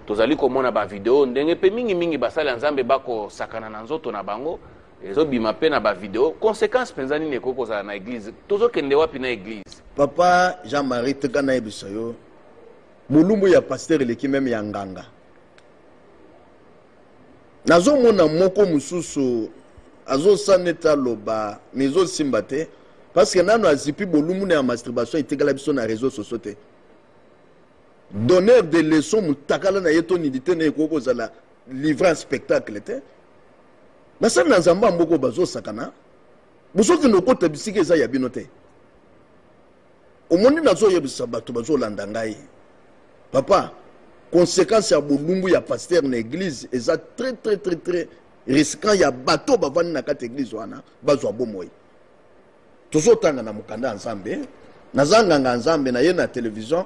Tozali komona ba video ndenge mpe mingimingi basali ya Nzambe bakosakana na nzoto na bango, ezobima mpe na ba video. Conséquence mpenza nini ekoki kozala na eglise? Tozokende wapi na eglise? Papa Jean-Marie, tika nayebisa yo, bolumbu ya pasteur eleki meme ya nganga. Nazomona moko mosusu azosala neti aloba, mais ezosimba te parce que nano azipi bolumbu na ya masturbation etikala biso na réseau sociaux te. Donneur de leçon mutakala na ye to nudité na ye ekoki kozala livre en spectacle te. Basali na Nzambe ya mboka oyo bazosakana, bozokende kokota bisika eza ya bino te. Omoni, nazoyebisa bato bazolanda ngai, papa, conséquence ya bolumbu ya pasteur na église eza très très très très risquant ya bato bavandi na kati église wana bazwa bomoi. Tozotanga na mokanda ya Nzambe, naza nganga ya Nzambe, na ye na télévision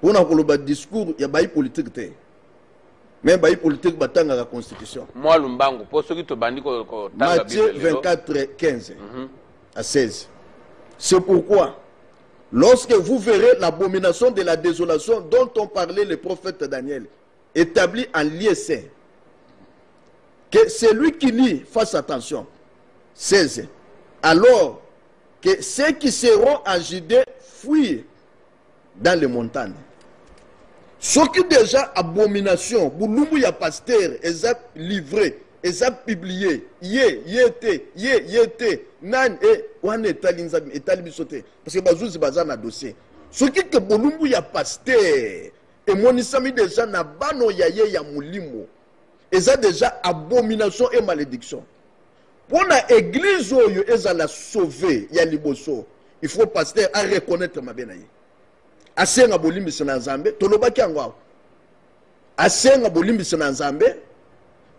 mpona koloba discours ya bayi politique te, mais bayi politique batangaka constitution. Mwa lumbangu, mpo soki tobandi kotanga Matthieu 24 15 à 16. C'est pourquoi, lorsque vous verrez l'abomination de la désolation dont ont parlé le prophète Daniel, établi en lieu saint, que celui qui lit fasse attention. 16. Alors que ceux qui seront en Judée fuient dans les montagnes. Soki déjà abomination, bolumbu ya pasteur eza livré, eza publié, ye, ye te, ye, ye te, nani, e, wana etali Nzambe, etali biso te. Parce que bazuzi baza na dossier. Soki ke bolumbu ya pasteur emonisami déjà na bano ya ye ya molimo, eza déjà abomination et malédiction. Pona église oyo ezala sauvé ya liboso, il faut pasteur a reconnaître mabe na ye. Asenga bolimbisi na Nzambe, tolobaki yango awa. Asenga bolimbisi na Nzambe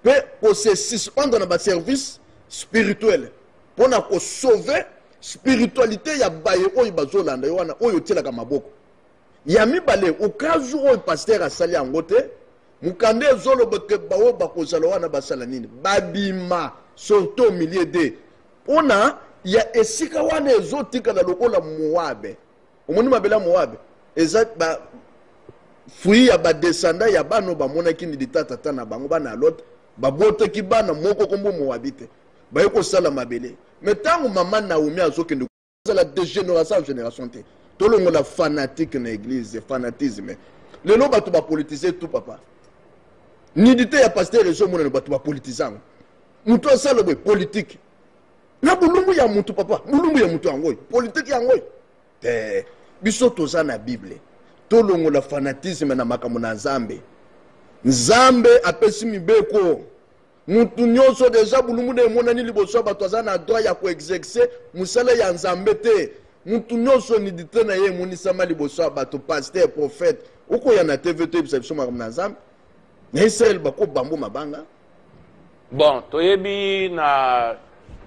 pe ko se suspendre na ba service spirituel pona ko sauver spiritualité ya baye oyo bazolanda yo wana oyo otielaka maboko. Ya mibale, au cas où oyo pasteur asali yango te, mokanda ezoloba ke baoyo bakozala wana basala nini? Babima, sortez au milieu de. Pona ya esika wana ezotikala lokola Moabe. Omoni mabele ya Moabe eza ba fruit ya ba descendants ya bana oyo bamonaki nidita tata na bango, bana ya Lot babotaki bana moko kombo Moabite, baye kosala mabele. Mais tango mama Naomi azokende kozala de génération en génération te, tolongola fanatique na église, fanatisme. Lelo bato ba politiser tout, papa. Nudité ya pasteur ezomonana, bato ba politiser yango. Moto asala boye politique na bolumbu ya mutu, papa, bolumbu ya mutu yango oyo, politique yango oyo te. Biso toza na Bible, tolongola fanatisme na makambo na Nzambe. Nzambe apesi mibeko, mutu nyonso deja bolumbu na emonani liboso ya bato aza na droit ya koexercer mosala ya Nzambe te. Mutu nyonso nudité na ye emonisama liboso ya bato, pasteur, prophète, okoya na TV toyebisa biso makambo na Nzambe. Na Israël bakobambo mabanga. Bon, toyebi na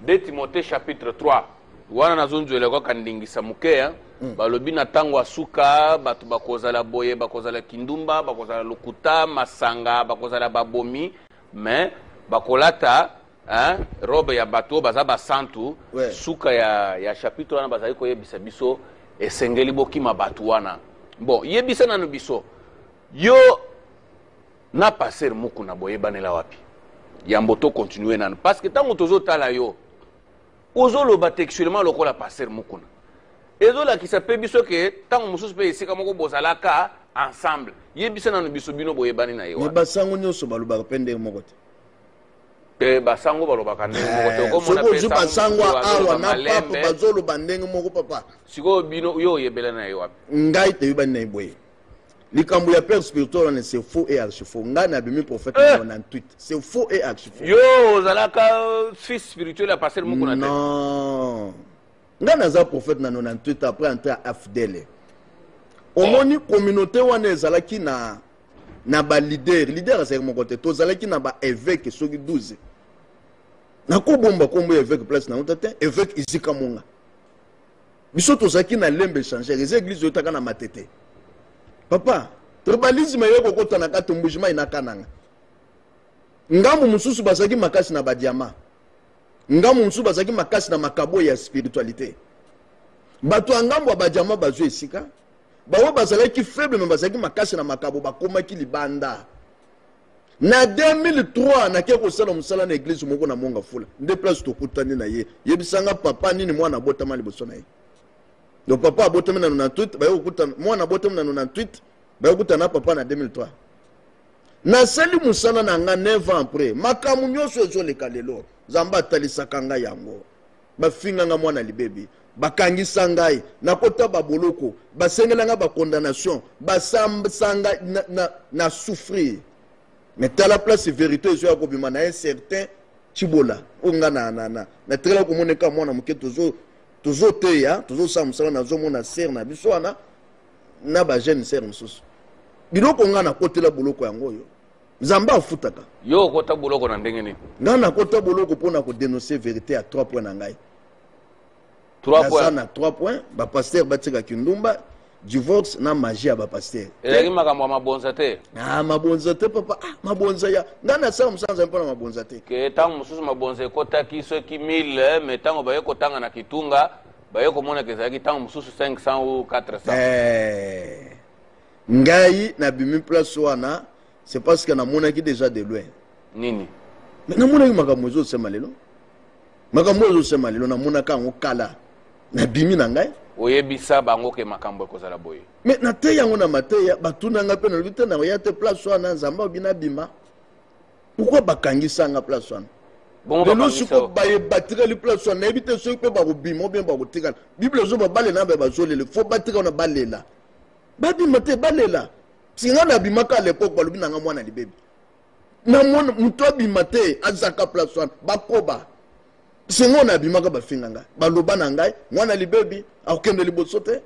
2 Timothée chapitre 3 wana nazonzwela kaka ndingisa moke, hein? Balobi na ntango ya suka bato bakozala boye, bakozala kindumba, bakozala lokuta, masanga, bakozala babomi, mais bakolata, hein, robe ya bato oyo baza basantu. Suka ya chapitre wana bazali koyebisa biso esengeli bokima bato wana. Bon, yebisa nano biso, yo na pasteur Mukuna boyebanela wapi? Yambo to continuer nano, parce que ntango tozotala yo ozoloba textuellement lokola pasteur Mukuna, ezolakisa mpe biso ke ntango mosusu mpe esika moko bozalaka ensemble. Yebisa nano biso, bino boyebani na ye wapi? Basango nyonso balobaka mpe ndenge moko te. Mpe basango balobaka ndenge moko te. Okomona soki ozwi basango awa na pape bazoloba ndenge moko, papa. Sikoyo bino, yo oyebela na ye wapi? Ngai toyebani na ye boye. Likambo ya père spirituel wana, c'est faux et archi faux. Ngai nabimi prophète na 98, c'est faux et archi faux. Yo ozalaka fils spirituel ya pasteur Mukuna te? Non, ngai naza prophète na 98 après entrée ya AFDL. Omoni, communauté wana ezalaki na baleader, leader azalaki moko te. Tozalaki na baévêque soki 12. Nakobomba nkombo ya évêque place nango te, évêque Izika Monga. Biso tozalaki na Lembe échangeur, eza église oyo etaka na Matete, papa. Tribalisme eye kokota na kati Mbujimai na Kananga. Ngambo mosusu bazalaki makasi na badiama, ngambo mosusu bazalaki makasi na makabo ya spiritualité. Bato ya ngambo ya badiama bazwi esika, bango bazalaki faible, me bazalaki makasi na makabo, bakomaki libanda. Na 2003 nake kosala mosala na eglise moko na Monga Fula, nde place tokutani na ye. Yebisanga papa nini mwana abotama liboso na ye. Donc papa abotami na 98, baye kokutana, mwana abotami na 98, baye kokutana na papa na 2003. Nasali mosala na nga 9 ans après, makambo nyonso ezoleka lelo, Nzambe atalisaka ngai yango. Bafinga nga mwana libebi, bakangisa ngai, nakota baboloko, basengela nga ba condamnation, basambisa ngai na souffrir. Mais tala place vérité ezoya kobima na un certain Tshibola oyo nga na tikala komona eka mwana moke. Tozoteya, tozosala mosala, nazomona sœur na biso wana na bajeune sœur mosusu. Biloko nga nakotela boloko yango oyo Nzambe afutaka. Yo okota boloko na ndenge nini? Nga nakota boloko mpona kodénoncer vérité ya 3 points na ngai. 3 Naza points. na 3 points: bapasteur batikaki ndumba, divorce na magie ya bapasteur. Ezalaki makambo ya mabonza te? Ah, mabonza te, papa. Ah, mabonza ya ngai, nasala mosala Nzambe mpona mabonza te. Ke ntango mosusu mabonza ekotaki soki 1000, mais ntango baye kotanga na kitunga, baye komonaka ezalaki ntango mosusu 500 ou 400. Eh, ngai nabimi place wana, c'est parce que namonaki déjà de loin. Nini? Mais namonaki makambo ezosema lelo, makambo oyo ezosema lelo, namonaka yango kala. Nabimi na ngai. Oyebisa bango ke makambo ekozala boye? Mais nateya yango na mateya, batunanga mpe, nalobi te, nakoya te place wana. Nzambe alobi nabima. Pourquoi bakangisanga place wana? Bongo Lelo bakangisa siko baye batikali place wana, nayebi te soki mpe bakobima ou bien bakotikala. Bible ezo babalela na baye bazolela, fo batika wana, balela, babima te, balela. Singa nabimaka à l'époque, balobi nanga mwana libebi. Namona moto abima te, azaka place wana, bakoba. Singo nabimaka, bafinga ngai, baloba na ngai mwana libebi, akokende liboso te.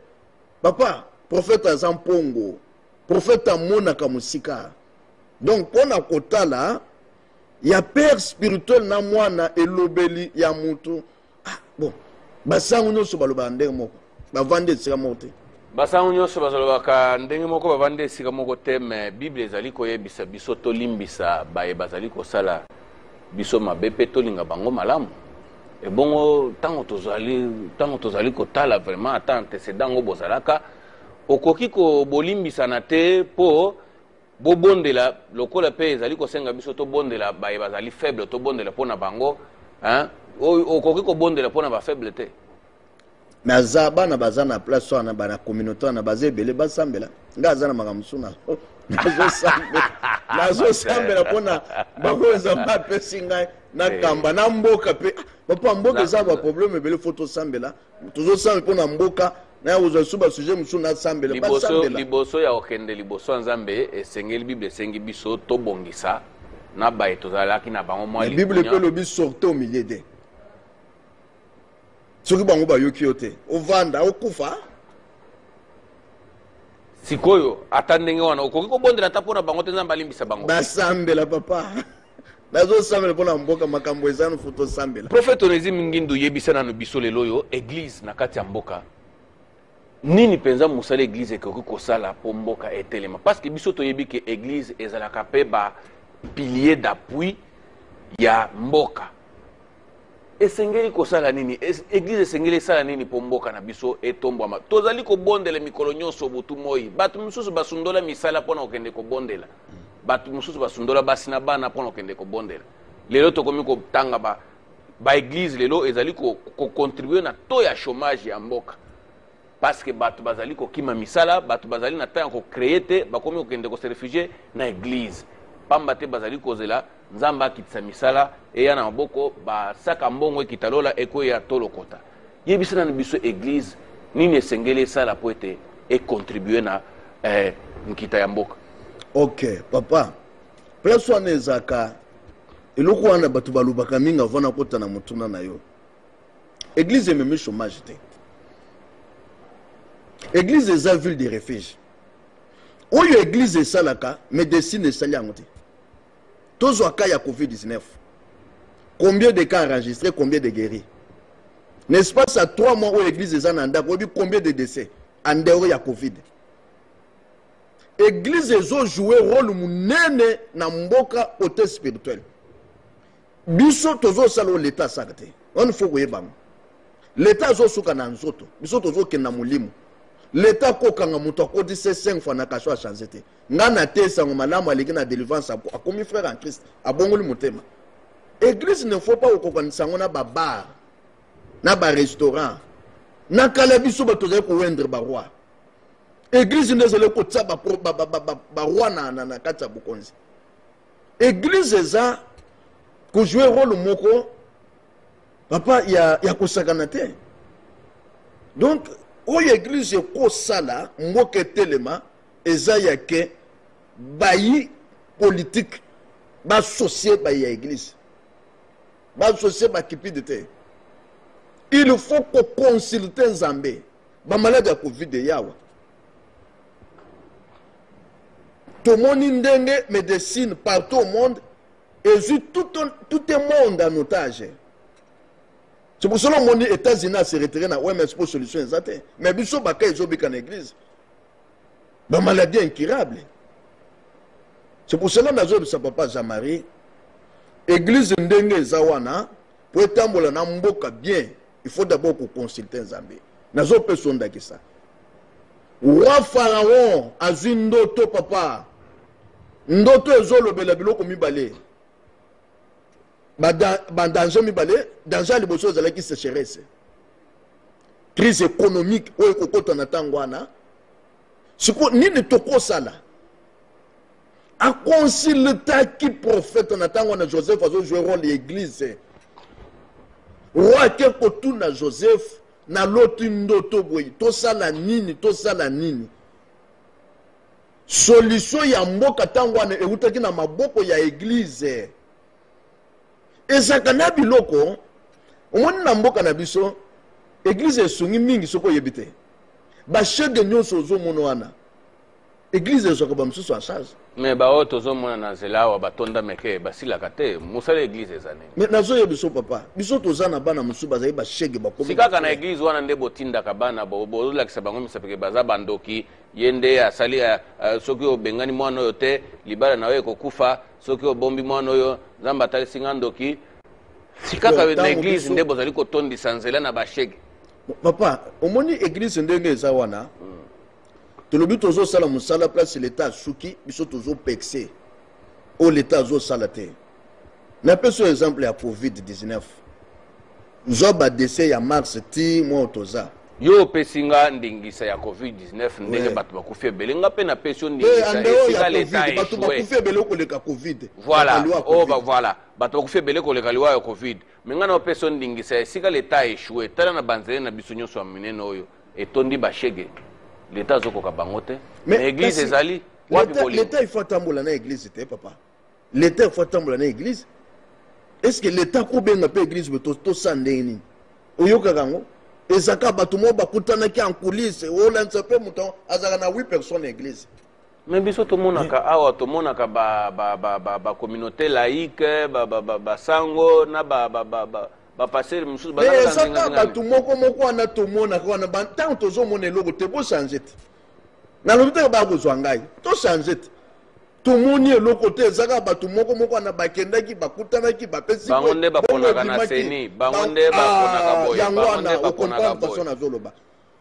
Papa prophète aza mpongo, prophète amonaka mosika. Donc mpo na kotala ya père spirituel na mwana, elobeli ya mutu, ah, bon, basango nyonso balobaka ndenge moko, bavandi esika moko te. Basango nyonso bazalobaka ndenge moko, bavandi esika moko te. Mais Bible ezali koyebisa biso tolimbisa baye bazali kosala biso mabe mpe tolinga bango malamu. Ebongo ntango tozali kotala vraiment ata antécédent yango bozalaka, okoki kobolimbisana te mpo bobondela lokola mpe ezali kosenga biso tobondela baye bazali faible, tobondela mpo na bango, hein? Okoki kobondela mpo na bafaible te? Mais aza bana baza na place wana, bana communauté wana baza ebele, basambela. Ngai aza na makambo mosusu, nazosambela, nazosambela mpona bango. Nzambe apesi ngai nakamba na mboka mpe. Ah, papa, mboka eza baproblème ebele, fo tosambela. Tozosambela mpona mboka, naya kozwa lisusu basujet mosusu, nasambela. Liboso Basambela. Liboso ya kokende liboso ya Nzambe, esengeli, Bible esengi biso tobongisa na baye tozalaki na bango mwa Mais Bible likunya. mpe elobi: "Sorte au milieu de." Soki bango bayoki yo te, ovanda, okufa. Sikoyo ata ndenge wana, okoki kobondela ata mpo na bango te, Nzambe alimbisa bango? Basambela, papa. Nazosambela mpo na mboka, makambo eza no, fo tosambela. Prophète Onésime Ngindu, yebisa nano biso lelo oyo, église na kati ya mboka, nini mpenza mosala église ekoki kosala mpo mboka etelema? Parce que biso toyebi ke église ezalaka mpe ba pilier d'appui ya mboka. Esengeli kosala nini? Église esengeli esala nini mpo mboka na biso etombwama? Tozali kobondela mikolo nyonso, butu moi. Bato mosusu basundola misala mpona kokende kobondela, bato mosusu basundola basi na bana mpona kokende kobondela. Lelo tokomi kotanga ba baéglise lelo ezali kocontribuer na taux ya chômage ya mboka, parce que bato bazali kokima misala, bato bazali na temps ya kocréer te, bakomi kokende kose réfugier na église, pamba te bazali kozela Nzambe akitisa misala eya na maboko, basaka mbongo ekita lola, ekweya tolokota. Yebisa nanu biso, église nini esengeli esala mpo ete econtribuer na nkita ya mboka? Ok papa, place wana ezalaka eloko wana bato balobaka mingi. Avant nakota na motuna na yo, église ememi chômage te. Église eza ville de refuge. Oyo église esalaka, médecine esali yango te. Tozwa cas ya COVID-19: combien de cas enregistrés, combien de guéris? N'est-ce pas ça, 3 mois oyo église eza na ndako, oyebi combien de décès en dehors ya COVID? Église ezojouer rôle monene na mboka côté spirituel. Biso tozosala oyo leta asaka te. Wana fo koyeba yango. Leta azosuka na nzoto, biso tozokende na molimo. Leta akokanga moto akoti se 5 fois na kasho achange te. Nga na te sango malamu aleki na délivrance, akomi frère en Christ, abongoli motema. Église ne faut pas kokokanisa yango na babar, na barestaurant. Na kala biso bato tozali kowendre baroi. Église nde ezali kotia baroi na kati ya bokonzi. Église eza kojouer rôle moko, papa, ya kosakana te. Donc oyo église ekosala mboka etelema eza ya ke bayi politique baassocie bayi ya église, baassocie bakipide te. Il faut koconsulte Nzambe. Bamaladi ya Covid eyawa, tomoni ndenge médecine partout au monde ezwi tout un monde en otage. C'est pour cela omoni États-Unis ase retiré na OMS po solution eza te. Mais biso baka ezobika na église, bamaladie incurable. C'est pour cela nazoyebisa papa Jean-Marie, église ndenge eza wana, po etambola na mboka bien, il faut d'abord koconsulte Nzambe. Nazopesa yo ndakisa: roi Pharaon azwi ndoto, papa. Ndoto ezolobela biloko mibale, badanger mibale. Danger ya liboso ezalaki sécheresse, crise économique oyo ekokota na ntango wana. Siko nini tokosala? Aconsultaki prophète na ntango wana. Joseph azojouer rôle ya église. Roi ake kotuna Joseph: "Naloti ndoto boye, tosala nini? Tosala nini?" Solution ya mboka ntango wana eutaki na maboko ya église. Ezalaka na biloko omoni na mboka na biso, église esungi mingi. Soki oyebi te, bashege nyonso ozomona wana, église ezwaka bamosusu en charge. Mais baoyo tozomona na nzela awa, batonda meke, basilaka te. Mosala église eza nini? Mais nazoyeba biso, papa, biso toza na bana mosusu bazali bashege, bakomi. Si kaka na église wana nde botindaka bana, bozolakisa bango misapeke, baza bandoki. Ye nde asali soki obengani mwana oyo te, libala na yo ekokufa. Soki obombi mwana oyo, Nzambe atalisi nga ndoki. Si kaka na église nde bozali kotondisa nzela na bashege. Papa, omoni église ndenge eza wana, tolobi tozosala mosala place leta asuki, biso tozopekse oyo leta azosala te. Napesi oyo exemple ya Covid-19. Zwa badécès ya mars ti mwa toza. Yo opesi nga ndingisa ya Covid-19, ndenge bato bakufi ebele. Nga mpe napesi yo ndingisa esika leta Bato bakufi ebele koleka Covid. Voilà, oh, voilà, bato bakufi ebele koleka liwa ya Covid. Mais nga na opesi yo ndingisa esika leta échoué. Tala na banzele na biso nyonso ya minene oyo etondi bashege, leta azokoka bango te, mais église ezali wapi? Leta, il faut atambola na église te, papa. Leta, il faut atambola na église. Est ce que leta kobenga mpe église boye tosala ndenge nini? Oyokaka yango, ezaka bato moko bakutanaki en coulisse. Olandisa mpe moto azalaka na 8 personnes na église. Mais biso tomonaka awa, tomonaka bacommunauté laïque, basango na bapasteur mosusu. Ezaka bato moko moko wana tomonaka wana. Ntango tozomona eloko te, bochange te. Nalobi te bakozwa ngai, tochange te. Tomoni eloko te, ezaka bato moko moko wana bakendaki, bakutanaki, bapesi. Bango nde baponaka na CENI, bango nde baponaka boye. Yango wana ocomprendre façon nazoloba.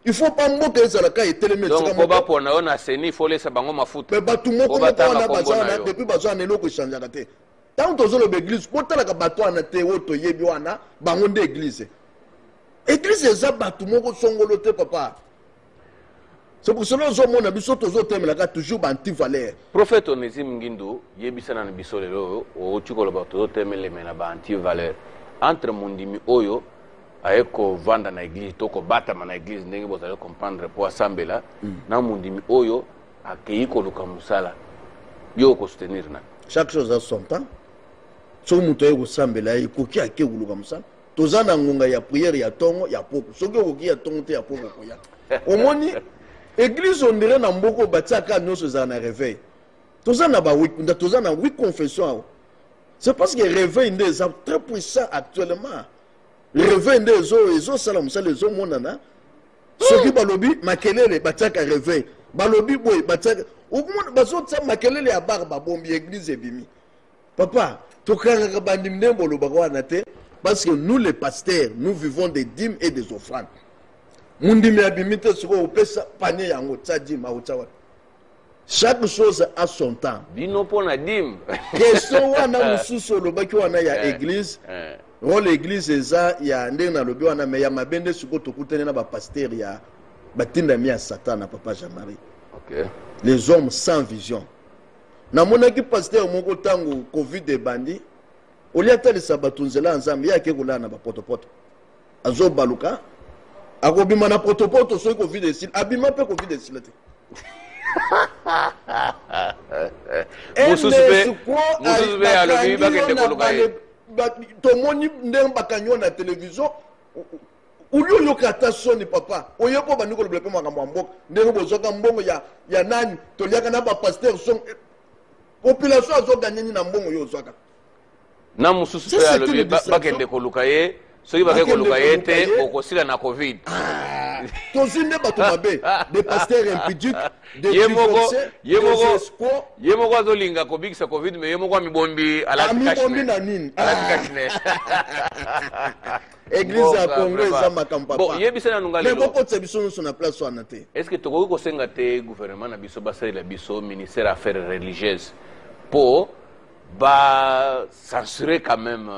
Il faut pas mboka ezalaka etelemi. Donc mpo bapona yo na CENI, faut lesa bango mafuta. Mais bato moko moko wana baza wana depuis, baza wana, eloko echangeaka te. Ntango tozoloba église, botalaka bato wana te oyo toyebi wana, bango nde église. Église eza bato moko songolo te, papa. C'est pour cela ozomona biso tozotemelaka toujours baantivaleur. Prophète Onésime Ngindu, yebisa nanu biso lelo oyo outi koloba tozotemeleme baantivaleur entre mondimi oyo aye kovanda na église to kobatama na église, ndenge bozali comprendre, mpo asambela, na mondimi oyo akei koluka mosala. Yo okosoutenir nani? Chaque chose a son temps. Soki moto aye kosambela, ye ekoki ake koluka mosala. Toza na ngonga ya prière ya ntongo, ya poko. Soki okoki ya ntongo te, ya poko okoya. Omoni église, on dirait na mboka oyo batiaka nyonso ezala na réveil. Toza na ba, toza na huit confession awa. C'est parce que réveil nde eza très puissant actuellement. Réveil nde ezosala mosala, ezomonana. Soki balobi makelele, batiaka réveil. Balobi boye, batiaka, okomona bazotia makelele ya bar, babombi église ebimi. Papa, tokangaka bandimi ndenge bolobaka wana te, parce que nous les pasteurs, nous vivons des dîmes et des offrandes. Mundimi abimi te, sikoyo opesa panier yango, tia dîme, akotia wapi? Chaque chose a son temps. Bino mpo na dîme. Question wana mosusu olobaki wana ya église, rôle église eza ya ndenge nalobi wana, mais ya mabe nde sikoyo tokutani na bapasteur ya batindami ya Satan na papa Jean-Marie. Les hommes sans vision. Namonaki pasteur moko, ntango Covid ebandi, olia atalisa bato nzela ya Nzambe, ye ake kolala na bapotopoto, azobaluka, akobima na potopoto soki Covid esili. Abima mpe, Covid esila te. Mosusu mpe alobi bakende koluka ye. Tomoni ndenge bakangi yo na télévision, uli oyoka ata soni. Papa, oye mpo bandi kolobela mpe makambo ya mboka, ndenge bozwaka mbongo ya nani, toliaka na bapasteur son, population azoganye nini na mbongo yo ozwaka? Na mosusu mpe alobi bakende koluka ye, soki bake koluka ye te, okosila na Covid. Ah, tozwi nde bato mabe, des pasteurs impudiques. Ye moko, ye moko, ye moko azolinga kobikisa Covid, mais ye moko amibombi. Amibombi na nini? Alati. Église ya Congo eza makambo. Papa, yebisa nanu nga. Lelo bokotisa biso nyonso na place wana te. Est ce que tokoki kosenga te gouvernement na biso basalela biso ministère affaires religieuses mpo bacensurer quand même,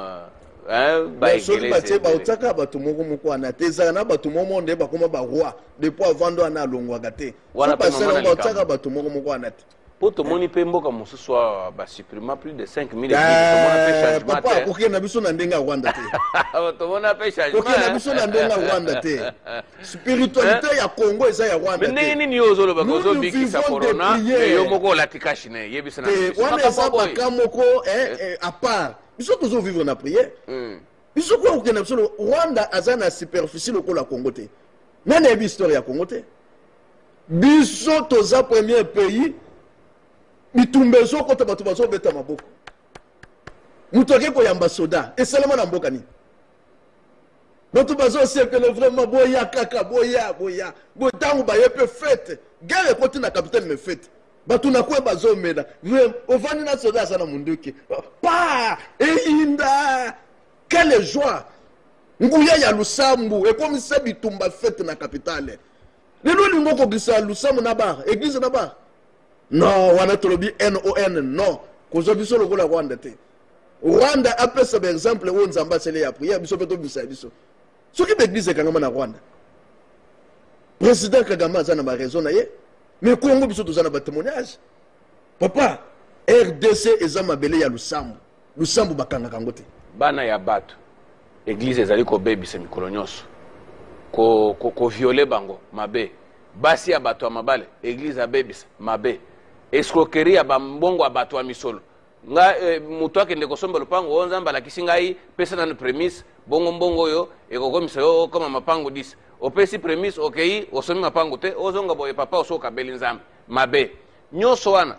hein? Soki batie, baotiaka bato moko moko wana te. Ezala na bato moko nde bakoma baroi depuis avando wana, alongwaka te. So basala, baotiaka bato moko moko wana te. Mpo tomoni mpe mboka mosusu awa basupprima plus de 5000 église, tomona mpe changement. Papa, kokende na biso na ndenge ya Rwanda te. Tomona mpe changement. Kokende na biso na ndenge ya Rwanda te. Spiritualité ya Congo eza ya Rwanda. Te, ndenge nini yo ozolobaka ozobikisa corona, mais yo moko olati cache-nez? Yebisa na biso. Wana eza baka moko à part. Biso tozovivre na prière. Biso kwa kokende biso Rwanda aza na superficie lokola Congo te. Nani ayebi histoire ya Congo te? Biso toza premier pays. Bitumba ezokota, bato bazobeta maboko, moto ake koyamba soda. Esalema na mboka nini? Bato bazosepela vraiment, boya kaka, boya, boya. Ntango baye mpe fête, guerre ekoti na capitale, mais fête, bato na kwe bazomela. Ovandi na soda aza na munduki, pa eyinda, quelle joie! Nguya ya lusambu ekomisa bitumba fête na capitale. Lelo olingi okokisa lusambo na bar, église na bar? Non, wana tolobi non, non. Kozwa biso lokola Rwanda te. Rwanda apesa baexemple oyo Nzambe asali ya prière, biso mpe tobimisa ya biso. Soki baeglise ekangama na Rwanda, président Kagame aza na baraison na ye, mais Congo, biso toza na batémoignage. Papa, RDC eza mabele ya lusambo. Lusambo bakangaka yango te. Bana ya bato, église ezali kobebisa mikolo nyonso, kovioler bango mabe. Basi ya bato ya mabale, église abebisa mabe. Escroquerie ya bambongo ya bato ya misolo. Nga moto akende kosomba lopango oyo, Nzambe alakisi ngai, pesa nanu prémices, bongo mbongo oyo ekokomisa yo okoma mapango 10. Opesi prémices, okei, osombi mapango te, ozonga boye, papa, oso okabeli Nzambe mabe nyonso wana.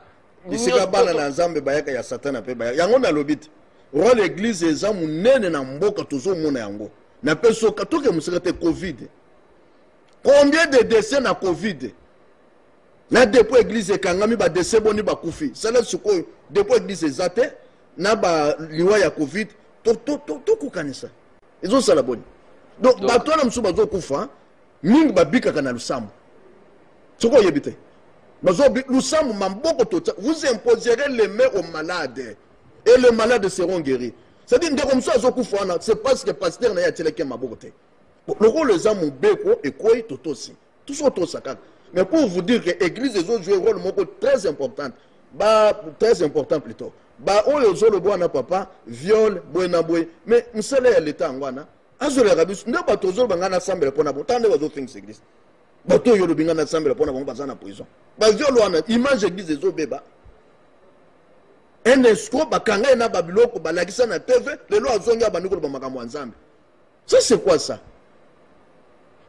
Esika bana na Nzambe bayaka, ya Satana mpe bayaka. Yango nalobi te, rôle église eza monene na mboka, tozomona yango. Napesi toke mosika te, Covid, combien de décès na Covid? Na depuis église ekangami, badécès boni bakufi? Sala sikoyo, depuis église eza te na baliwa ya Covid, tokokanisa ezosala boni? Donc bato wana mosusu bazokufa mingi, babikaka na lusambo. Soki oyebi te, bazobi lusambo, maboko totia, vous imposerez les mains aux malades et les malades seront guéris. C'est-à-dire, ndeko mosusu azokufa wana, c'est parce que pasteur na ye atielaki ye maboko te. Lokola eza mobeko ekwei, totosi, toujours tosa kaka. Mais pour vous dire que église ezojouer rôle moko très important, ba très important plutôt, baoyo ozoloba wana, papa, viol boye na boye, mais mosala ya leta yango wana azolelaka biso nde. Bato ozoloba ngai nasambela mpona bango, tala nde bazofingisa église. Bato oyo olobi ngai nasambela mpona bango, baza na prison, baviol wana, image église ezobeba. Un escroc, bakanga ye na babiloko balakisa na TV, lelo azongi, abandi koloba makambo ya Nzambe. Ça, c'est quoi ça?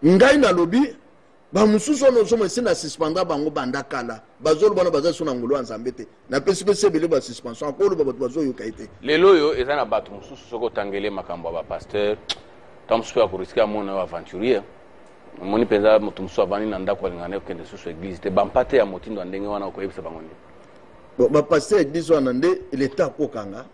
Ngai nalobi, bamosusu wana ozomona, esi na suspendra bango banda kala. Bazoloba wana, baza so na ngolu ya Nzambe te. Napesi pesi ebele basuspension, akoloba, bato bazoyoka ye te. Lelo oyo eza na bato mosusu, soki otangeli makambo ya bapasteur, ntango mosusu mpe akorisquer amona oyo aventurier. Omoni mpenza moto mosusu avandi na ndako, alingaka na kokende susu église te. Bampate ya motindo ya ndenge wana, okoyebisa bango nde? Bon, bapasteur église wana nde leta akokanga,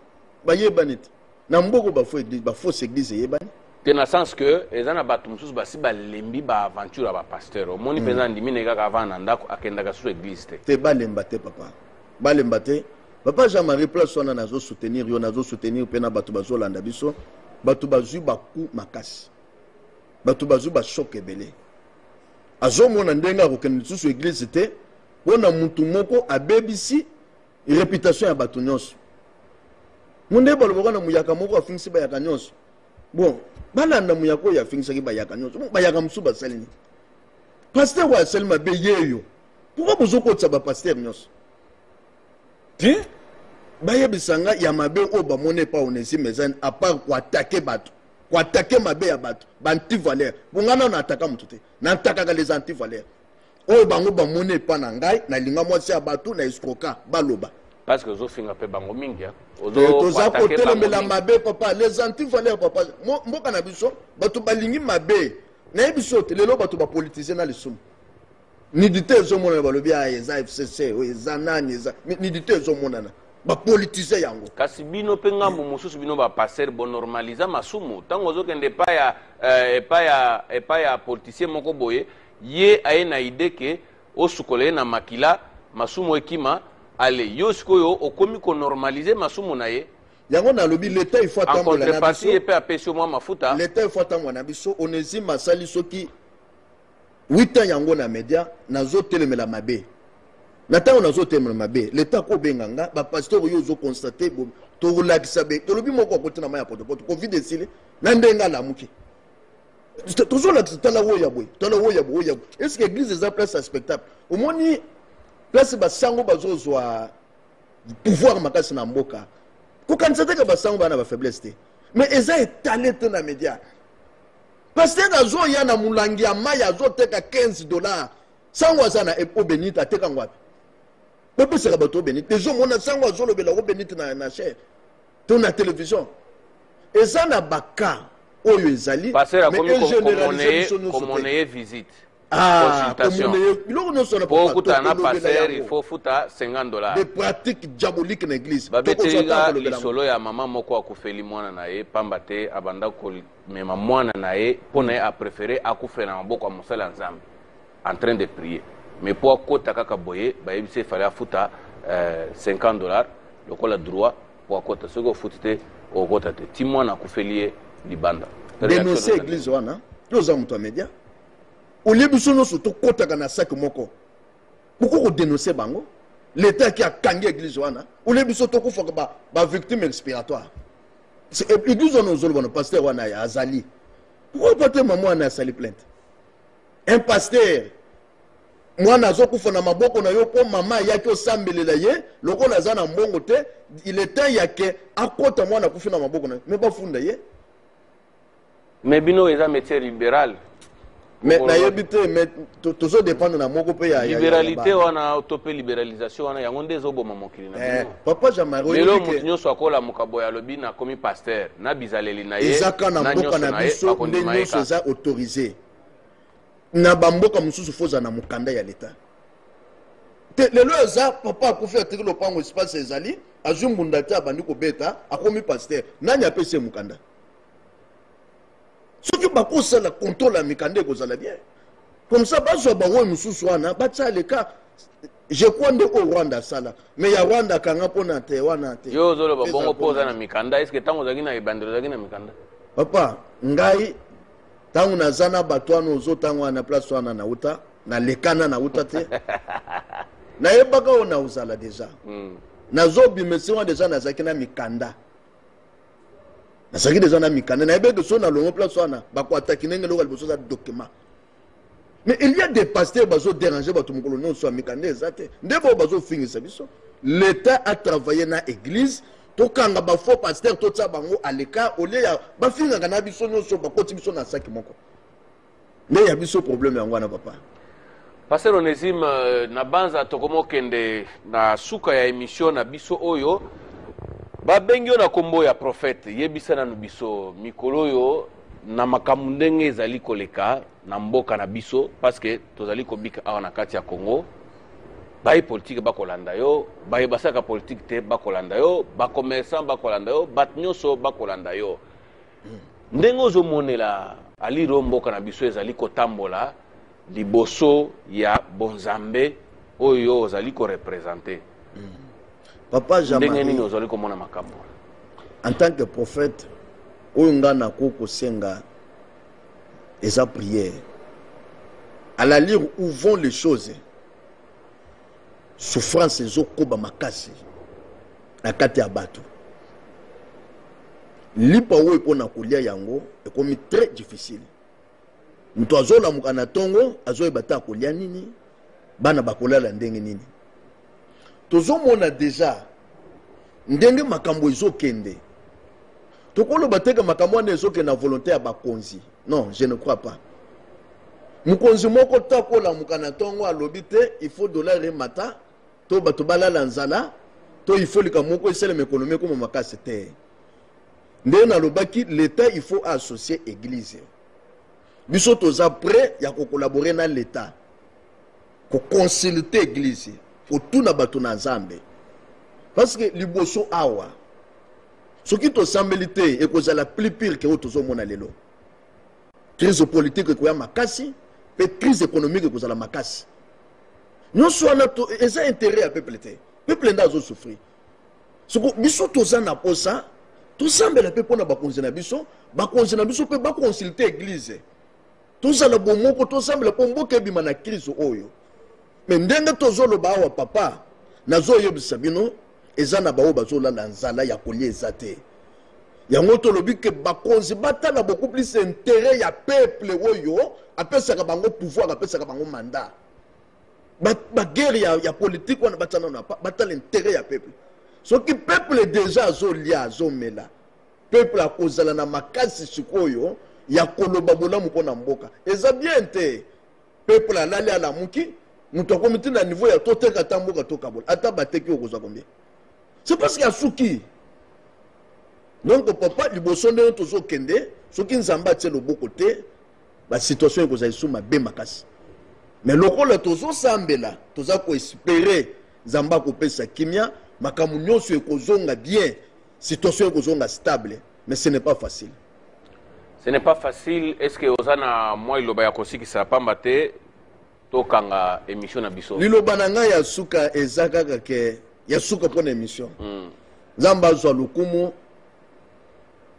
bayebani te na mboko. Bafaux église, bafausse église eyebani. Te, na sens que eza na bato mosusu basi balembi baaventure ya bapasteur. Omoni mpenza, andimi na ye kaka avant na ndako, akendaka susu église te. Te, balemba te, papa, balemba te. Papa Jean-Marie, place wana nazosoutenir yo, nazosoutenir mpe na bato bazolanda biso. Bato bazwi baku makasi, bato bazwi bachoc ebele. Azomona ndenge akokende lisusu église te mpo na mutu moko abebisi réputation ya bato nyonso. Mo nde balobaka na muyaka moko afingisi bayaka nyonso. Bon, balanda muyaka oyo afingisaki bayaka nyonso. Bon, bayaka mosusu basali nini? Pasteur oyo asali mabe yeyo. Pourquoi bozokotisa bapasteur nyonso te? Bayebisa nga ya mabe oyo bamoni epa Onesime eza à part koattaquer bato, koattaquer mabe ya bato, baantivaleur. Po ngai nano ataka moto te, natakaka les antivaleurs oyo bango bamoni epa na ngai. Nalinga mwasi ya bato na escroka, baloba. Parce que ozofinga mpe bango mingi. Toza kotelemela mabe, papa, les antivaleurs. Papa, mboka na biso bato balingi mabe. Nayebi so te, lelo bato bapolitise na lisumu. Nudité ezomonana, balobi a eza FCC, oyo eza nani, eza nudité ezomonana, bapolitise yango. Kasi bino mpe ngambo mosusu, bino bapasteur, bonormaliza masumu. Ntango ozokende epai ya politicien moko boye, ye aye na idée ke osukola ye na makila, masumu ekima. Ale yo sikoyo okomi konormalize masumu na ye. Yango nalobi, l'État il faut atambola na biso. Ye mpe apesi yo mwa mafuta. L'État il faut atambola na biso. Onésime asali soki 8 ans yango na média. Nazotelemela mabe na ntango nazotelemela mabe, l'État akobenga nga, bapasteur oyo ozoconstater, tokolakisa be. Tolobi moko akoti na mai ya potopoto, Covid esili na ndenge alamuki. Tozolakisa, tala oyo ya boye, tala oyo ya boye, oyo ya boye. Est ce que église eza place ya spectacle? Omoni place basango bazozwa pouvoir makasi na mboka, kokanisa te ke basango baa na bafaiblesse te, mais eza étalé te na média. Pasteur azoya na molangi ya mai, azoteka 15 $. Sango aza na eau bénite, ateka ngo wapi? Bapesaka bato eau bénite. Ezomona sango azolobela eau bénite na chaire to na télévision. Eza na baka oyo ezali. Pasteur akomi komoneye visite. Ah, biloko nyonso. Na po okutana na pasteur, il faut futa 50 $. Des pratiques diaboliques na église. Babetelika lisolo ya mama moko akufeli mwana na ye, pamba te abanda komema mwana na ye. Mpo na ye, apréféré akufela na maboko ya mosala ya Nzambe en train de prier. Mais mpo akota kaka boye, bayebisi efale afuta 50 $ lokola droit mpo akota. Soki ofuti te, okota te. Ti mwana akufeli ye libanda. Dénonce église wana. Yo oza moto ya média, olie biso nyonso tokɔtaka na saki moko. Poko kodénonce bango, l'État aki akangi église wana. Olie biso tokufaka bavictime expiatoire. Église wana ozoloba na pasteur wana azali, pourquoi pas te? Mama wana asali plainte. Un pasteur, mwana azokufa na maboko na yo mpo mama ayaki osambelela ye. Lokola aza na mbongo te, il est temps yake akota, mwana akufi na maboko na ye, mais bafunda ye. Mais bino eza métier libéral. Mais nayebi te, mais tozodépendre na moko mpe ya libéralité wana to mpe libéralisation wana, yango nde ezoboma mokili na bino. Papa Jean-Marie, lelo moto nyonso akolamuka boye, alobi nakomi pasteur na bizaleli na ye. Ezaka na mboka na biso nde nyonso eza autorisé. Na bamboka mosusu, faut ozala na mokanda ya leta te. Lelo eza papa akufi, atiki lopango, espace ezali, azwi mbunda te, abandi kobeta, akomi pasteur. Nani apesi ye mokanda? Soki bakosala contrôle ya mikanda, ekozala bien. Comme ça bazwa bango mosusu wana, batia leka. Je crois nde oyo Rwanda asala, mais ya Rwanda akanga mpona te wana te. Yo ozoloba bongo mpo oza na mikanda. Est-ce ntango ozalaki na ebandelo, ozalaki na mikanda? Papa, ngai ntango naza na bato wana, ozotanga wana, place wana nauta, nalekana, nauta te. Nayebaka oyo naozala déjà. Nazobima esi wana déjà nazalaki na mikanda, nazalaki déjà na mikanda. Nayebaki so nalongo place wana, bakoataki ndenge. Eloko ya liboso eza document. Mais il y a des pasteurs bazodéranger bato mokolo nyonso ya mikanda eza te, nde bao bazofingisa biso. L'État a travaillé na église, tokanga bafaux pasteur, totia bango à l'écart au lieu ya bafingaka na biso nyonso, bakoti biso na saki moko. Nde ya biso problème yango wana, papa. Pasteur Onésime, na banza tokomokende na suka ya émission na biso oyo babengi yo na nkombo ya prophète. Yebisa nanu biso mikolo oyo na makambo ndenge ezali koleka na mboka na biso, parce que tozali kobika awa na kati ya Congo. Baye politike bakolanda yo, baye basalaka politike te bakolanda yo, bacommerçant bakolanda yo, bato nyonso bakolanda yo. Ndenge ozomonela aliro mboka na biso ezali kotambola liboso ya bonzambe oyo ozali koreprésenter. Papa Ndenge nini Jean-Marie, ozali komona makambo? En tant que prophète, oyo nga nako kosenga eza prière. À l'allure où vont les choses, souffrance ezokoba makasi na kati ya bato. Lipa oyo mpona kolia yango ekomi très difficile. Moto azolamuka na ntongo, azoyeba te akolia nini, bana bakolala ndenge nini. Tozomona déjà ndenge makambo ezokende. Tokoloba te ke makambo wana ezokende na volonté ya bakonzi. Non, je ne crois pas. Mokonzi moko ta kolamuka na ntongo, alobi te il faut dollar emata to bato balala nzala to il faut likambo moko esalema, économie ekoma makasi te. Ndenge nalobaki, l'État, il faut associer église. Biso toza prêt ya kocollaborer na l'État, koconsulter église, kotuna bato na Nzambe, parce que liboso awa, soki tosambeli te, ekozala plus pire ke oyo tozomona lelo. Crise politique ekoya makasi mpe crise économique ekozala makasi. Nyonso wana eza intérêt ya peuple te. Peuple nde azosouffrir. Soko biso toza na posa tosambela mpe mpona bakonzi na biso, bakonzi na biso mpe baconsulter église, tozala bomoko, tosambela mpo mboka ebima na crise oyo. Me ndenge tozoloba awa, papa, nazoyebisa bino, eza na baoyo bazolala nzala, ya kolia eza te. Yango tolobi ke bakonzi batala beaucoup plus intérêt ya peuple oyo apesaka bango pouvoir, apesaka bango mandat. Baguerre ya politique wana, batia nano, batala intérêt ya peuple. Soki peuple déjà azolia, azomela, peuple akozala na makasi sikoyo ya koloba bolamu mpo na mboka. Eza bien te. Peuple alali, alamuki, moto akomi ti na niveau ya toteka ata mboka, tokabola. Ata bateki, okozwa combien? C'est parce que asuki. Donc papa, liboso ndenge tozokende, soki Nzambe atie loboko te, basituation ekozala lisusu mabe makasi. Mais lokola tozosambela, toza koespérer Nzambe akopesa kimia, makambo nyonso ekozonga bien, situation ekozonga stable. Mais ce n'est pas facile. Ce n'est pas facile. Est ce que oza na mwa liloba ya kosikisa, pamba te tokanga émission na biso? Liloba na ngai ya suka eza kaka ke ya suka mpo na émission. Nzambe azwa lokumu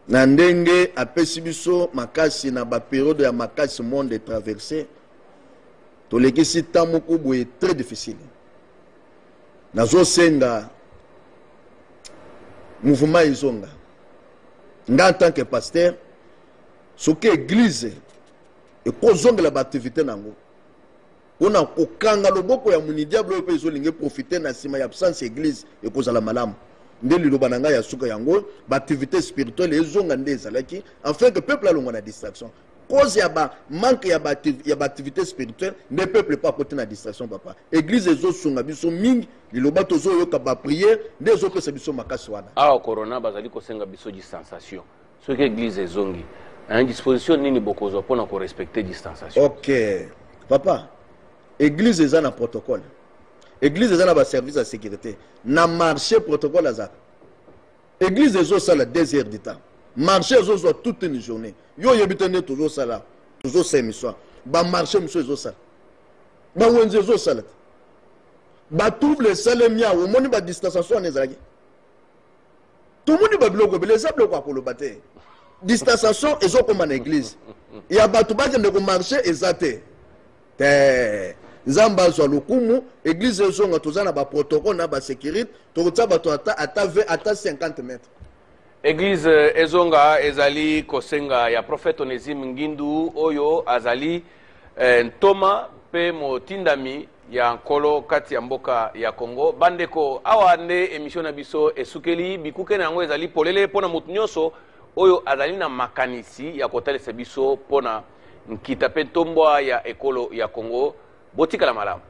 na ndenge apesi biso makasi na bapériode ya makasi monde traversé. Tolekisi temps moko boye très difficile. Nazosenga mouvement ezonga. Nga en tant que pasteur, soki église ekozongela baactivité nango mpona kokanga loboko ya muni diable oyo mpe ezolinga eprofiter na nsima ya absence église, ekozala malamu. Nde liloba na ngai ya suka yango: baactivité spirituelle ezonga nde ezalaki, afin que peuple alongwa na distraction. Cause ya bamanque ya baactivité spirituelle nde peuple mpo akoti na distraction. Papa, église ezosunga biso mingi. Liloba tozoyoka, baprière nde ezopesa biso makasi wana. Awa corona bazali kosenga biso distanciation. Soki église ezongi, disposition nini bokozwa mpona korespecter distanciation? Ok papa, église eza na protocole, église eza na baservice ya sécurité. Na marché, protocole azaka. Église ezosala 2 heures du temps, marché ezozwa toute une journée. Yo oyebi te nde tozosala, tozosala émission, bamarché mosusu ezosala, bawenze ezosala te. Batrouble esalemi awa, omoni badistanciation wana ezalaki. Tomoni babiloko ebele, eza biloko ya koloba te. Distanciation ezokóma na église, ya bato bakende komarché eza te. Te, Nzambe azwa lokumu. Église ezonga, toza na baprotocole na basécurité, tokotia bato ata 20, ata 50 mètres. Église ezonga ezali kosenga ya prophète Onésime Ngindu oyo azali ntoma mpe motindami ya Nkolo kati ya mboka ya Congo. Bandeko, awa nde émission na biso esukeli. Bikuke na yango ezali polele mpo na motu nyonso oyo azali na makanisi ya kotalisa biso mpo na nkita mpe ntombwa ya ekolo ya Congo. Botikala malamu.